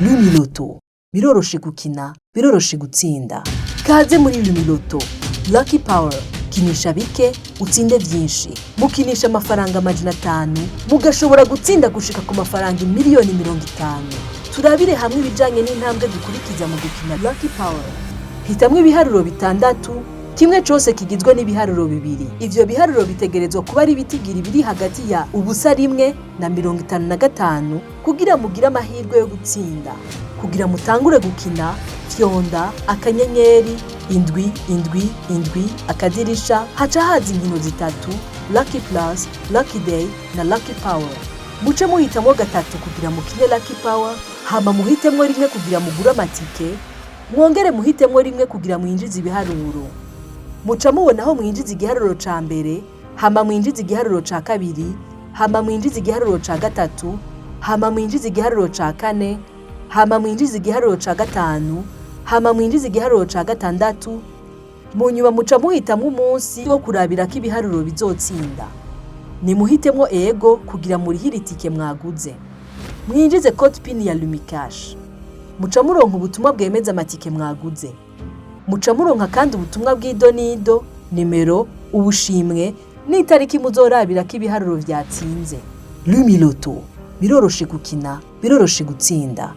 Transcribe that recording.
Lumiloto, biroroshe gukina, biroroshe gutsinda. Kaze muri Lumiloto Lucky Power. Kinisha bike utsinde byinshi. Mukinisha amafaranga 500 mugashobora gutsinda gushika ku mafaranga 50 miliyoni. Turabire hamwe ibijanye n'intambwe dukurikiza mu gukina Lucky Power. Hitamwo ibiharuro bitandatu, kimwe cose kigizwe n'ibiharuro bibiri. Ivyo biharuro bitegerezwa kuba ari ibitigiri biri hagati ya 0, 1 na 55 kugira mugire amahirwe yo gutsinda. Kugira mutangure gukina, fyonda *777# haca haza inkino zitatu: Lucky Plus, Lucky Day na Lucky Power. Muce muhitamwo gatatu kugira mukine Lucky Power, hama muhitemwo rimwe kugira mugure amatike, mwongere muhitemwo rimwe kugira mwinjize ibiharuro. Muca mubona aho mwinjiza igiharuro ca mbere, hama mwinjize igiharuro ca kabiri, hama mwinjize igiharuro ca gatatu, hama mwinjize igiharuro ca kane, hama mwinjize igiharuro ca gatanu, hama mwinjize igiharuro ca gatandatu. Mu nyuma muca muhitamwo umunsi wo kurabirako ibiharuro bizotsinda. Nimuhitemwo ego kugira murihire itike mwaguze, mwinjize code PIN ya Lumicash. Muca muronka ubutumwa bwemeza amatike mwaguze. Muca muronka kandi ubutumwa bw'idonido, nimero, ubushimwe n'itariki muzorabirako ibiharuro vyatsinze. Lumiloto, biroroshe gukina, biroroshe gutsinda.